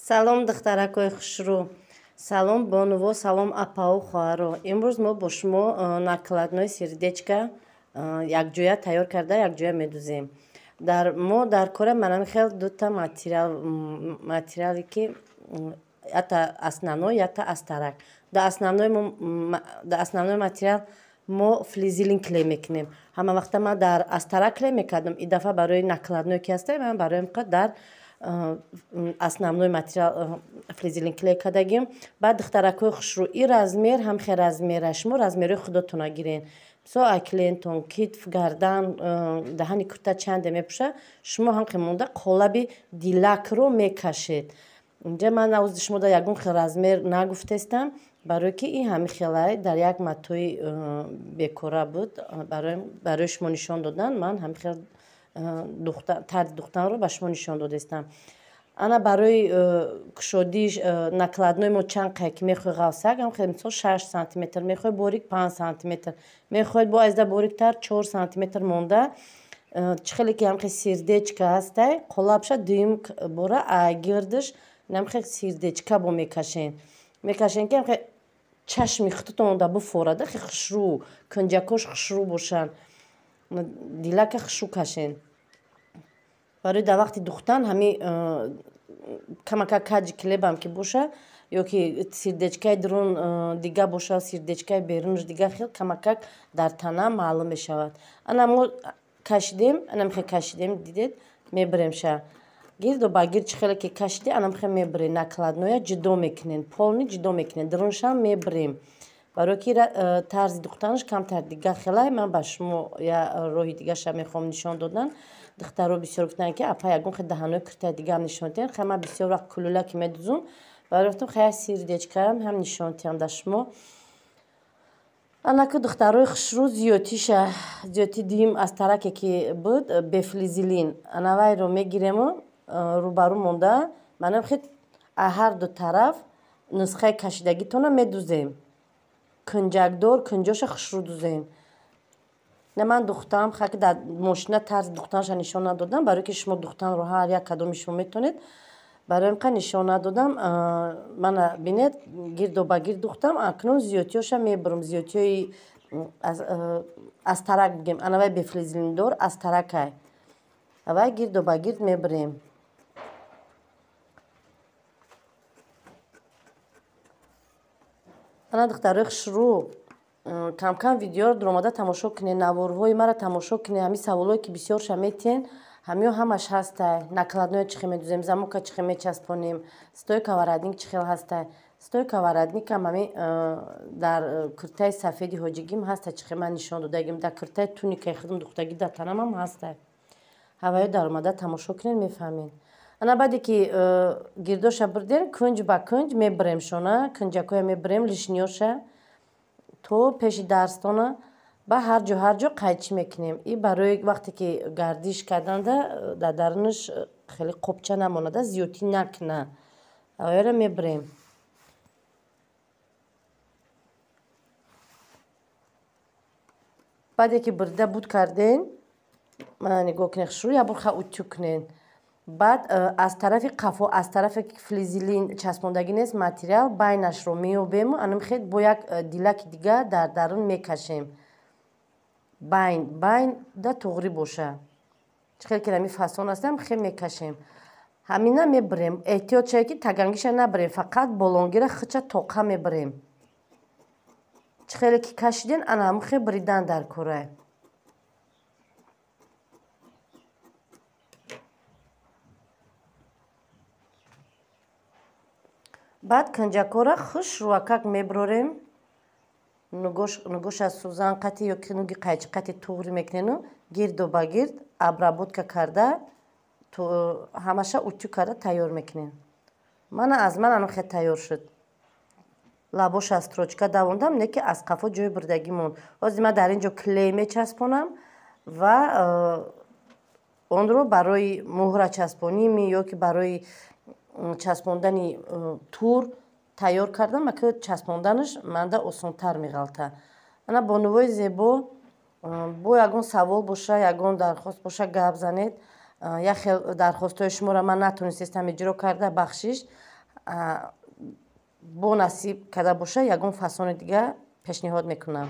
Салом, духтаракҳои хушрӯ, салом, бонуво, салом, апаву хоҳаро. Имрӯз мо бо шумо накладной сердечка якҷоя тайёр карда, якҷоя медузем. Дар мо дар кора манам хел дута материал, материале ки ята основной, ята астарак. Дар основной, дар основной материал мо флизелин клей мекунем. Ҳама вақта ман дар астарак клей мекардам, ин дафъа барои накладной ки ҳастем, ман барои дар основной материал флизелин клей кардагим. Баъд, духтаракҳои хушрӯ, ин размер ҳам хел размера, шумо размерҳои худотона гирен. Мисол, ай клиентон китф, гардан, даҳани курта чанде мепӯша, шумо ҳам хел монда қолаби дилакро мекашед. Инҷа ман навози шумо дар ягон хел размер нагуфтестам, барое ки ин ҳами хелай дар як матои бекора буд, барои шумо нишон додан ман ҳами хел тарзи духтанро ба шумо нишон додестам. Ана барои кушодии накладной мо чанд қай ки мехоҳед ғафсак, ҳам хел, мисол, 6 сантиметр мехоҳед борик, 5 сантиметр мехоҳед, бо азда бориктар, 4 сантиметр монда. Чӣ хеле ки ҳамхел сердечка ҳастай, қолабша дуюм бора гирдиш намхел сердечка бо мекашен, мекашен, ки ҳамхел чашми худтон буфорада, хе хушрӯ, кунҷакош хушрӯ бошанд. Дилака хушрӯ кашен, барои дар вақти духтан ҳами камака каҷи клебам ки боша ё ки сердечкаи дурун дига боша, сердечкаи берунаш дига хел, камакак дар тана маълум мешавад. Ана мо кашидем, ана мехе кашидем, дидед, мебиремша гирду ба гирд. Чӣ хеле ки кашиде, ана мехе мебирем, накладноя ҷудо мекунем, полный ҷудо мекунем, дуруншам мебирем, барое ки тарзи духтанаш камтар дига хелай. Ман ба шумо я роҳи дигаша мехоҳам нишон додан. Духтаро бисёр гуфтанд, ки апа, ягон хел даҳанои куртаи дигаам нишон диҳем. Хай, ман бисёр вақт кулула ки медузум, барои гуфтам, хай, сердечкаам ҳам нишон диҳам дар шумо. Анаку, духтарои хушрӯ, зиётиша, зиёти дуюм аз тараке ки буд бефлизелин, анавайро мегирему рӯбарӯ монда, манам хел ҳар ду тараф нусхаи кашидагитона медузем, кунҷакдор, кунҷоша хушрӯ дузем. Не, ман духтам хаки дар мошина тарзи духтанша нишон надодам, барое ки шумо духтанро ҳар як кадоми шумо метавонед, барои ин нишон надодам. Мана бинед, гирду ба гирд духтам. Акнун зиёдтиёша мебурам, зиёдтиёи аз тарак бигем, анавай бефлизелиндор аз таракай, авай гирду ба гирд мебурем. Ана, духтарои хушрӯ, камкам видеоро дуромада тамошо кунед, наворҳои маро тамошо кунед. Ҳамин саволое ки бисёрша метиҳен, ҳамиё ҳамаш ҳастай: накладное чӣ хел медузем, замока чӣ хел мечаспонем, стойка воротник чӣ хел ҳастай. Стойка воротникам ҳами дар куртаи сафеди ҳоҷигим ҳастай, чӣ хел ман нишон додагим, дар куртаи туникаи худам духтагӣ дар танамам ҳастай. Ҳаваё даромада тамошо кунед, мефаҳмед. Ана, баъде ки гирдоша бурдем, кунҷ ба кунҷ мебирем шона, кунҷакҳоя мебирем, лишниёша то пеши дарстона, ба ҳар ҷо, ҳар ҷо қайчӣ мекунем. И барои вақте ки гардиш карданда дар дарунаш хеле қопча намонада, зиёдтӣ накуна, ояро мебирем. Баъде ки бурида буд кардем, мана нигоҳ кунед, хушрӯ, як бор ха утюг кунед. Баъд аз тарафи қафо, аз тарафе ки флизелин часпондагӣ нест материал, байнашро меёбему анамхел бо як дилаки дига дар дарун мекашем. Байн байн да туғрӣ боша, чӣ хел ки ҳами фасон ҳастам, хел мекашем. Ҳамина мебирем, эҳтиёт шавед, ки тагангиша набирем, фақат болонгира хича тоқа мебирем. Чӣ хеле ки кашиден, ана ҳамн хел биридан дар кора. Баъд кунҷакҳоро хуш рӯакак мебирорем, нугоша сӯзан қати ё нуги қайчи қати туғрӣ мекунену гирду ба гирд обработка карда, ҳамаша утюг карда тайёр мекунем. Мана, аз ман ано хел тайёр шуд. Лабоша строчка давондам, не ки аз қафо ҷои бурдагӣ монд. Ҳозир ман дар ин ҷо клей мечаспонам ва онро барои муҳра часпоними ё ки барои часпондани тур тайёр кардам, ки часпонданаш манда осонтар меғалта. Ана, бонувои зебо, бо ягон савол боша, ягон дархост боша, гап занед. Як хел дархостҳои шуморо ман натонистестам иҷро карда, бахшиш. Бо насиб карда боша, ягон фасони дига пешниҳод мекунам.